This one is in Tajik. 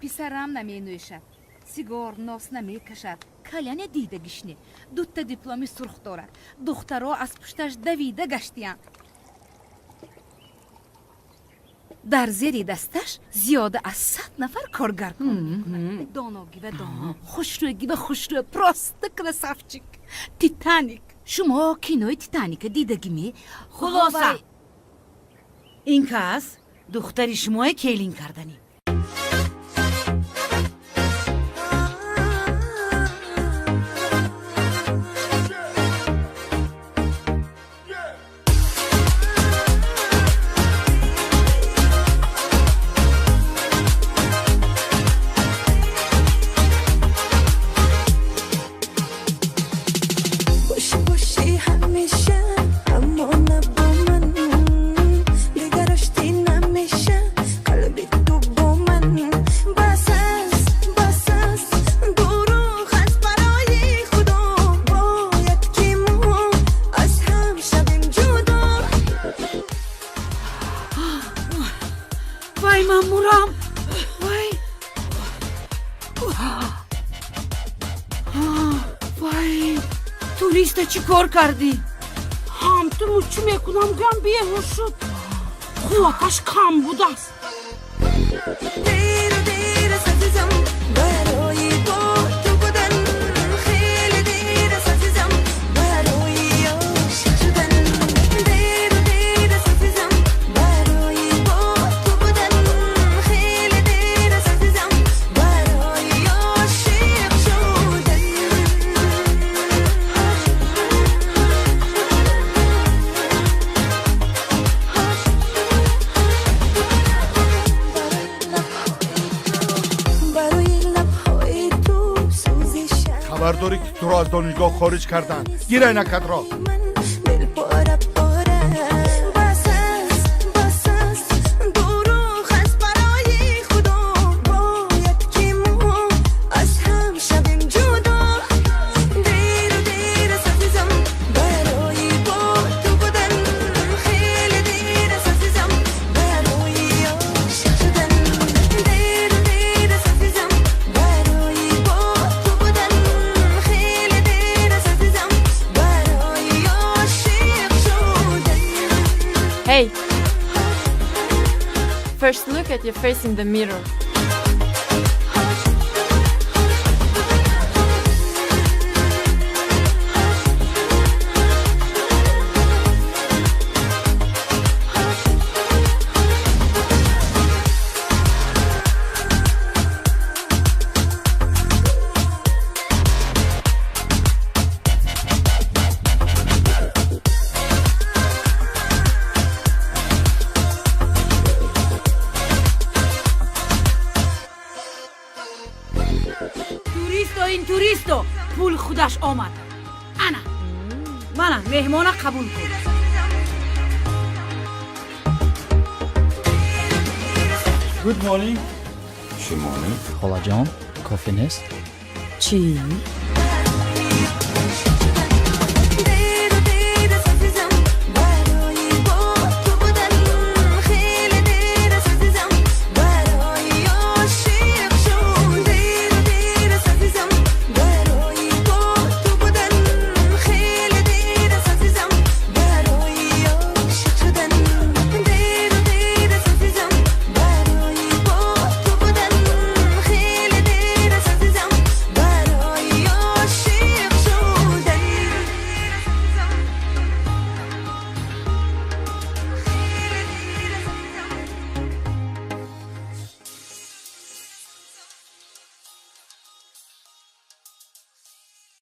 Писарам наменӯшад, сигор, нос намекашад, каляне дидагишне, дута дипломи сурх дорад. Духтаро аз пушташ давида гаштиянд. Дар зери дасташ зиёда аз 100 нафар коргар кор мекунад. Доногива доно, хушрӯйгива хушрӯй, просто красавчик, Титаник. Шумо кинои Титаника дидагиме? Хулоса, ин кас духтари шумое келин карданӣ. باشی باشی همیشه، اما نه با من. دیگر آشتی نمیشه قلبی تو با من. بس است، بس است، دروغ است. برای خدا، باید که ما از هم شویم جدا. Вай, ман мурам, вай, вай! Туриста чӣ кор кардӣ? Ҳам ту мучӣ мекунам, гӯям, беҳуш шуд, қувваташ кам будааст. دیر دیر است عزیزم برای با تو بودن. خیلی دیر است عزیزم برای عاشق شدن. دیر دیر است عزیزم برای با تو بودن. خیلی دیر است عزیزم برای عاشق شدن. برای لبهای تو سوزش Хабар дорӣ, ки туро аз донишгоҳ хориҷ карданд? Гир айнакатро. من دل پاره پاره. بس است، بس است، دروغ است. برای خدا، باید که ما از هم شویم جدا. دیر دیر است عزیزم برای با تو بودن. خیلی دیر است عزیزم برای عاشق شدن. دیر دیر است عزیزم برای با تو بودن. خیلی دیر است عزیزم برای عاشق شدن. Hey! First look at your face in the mirror. Туристо, ин туристо, пул худаш омад. Ана, мана, меҳмона қабул кун. Good morning. Чӣ morning? Холаҷон, кофе нест? Чӣ?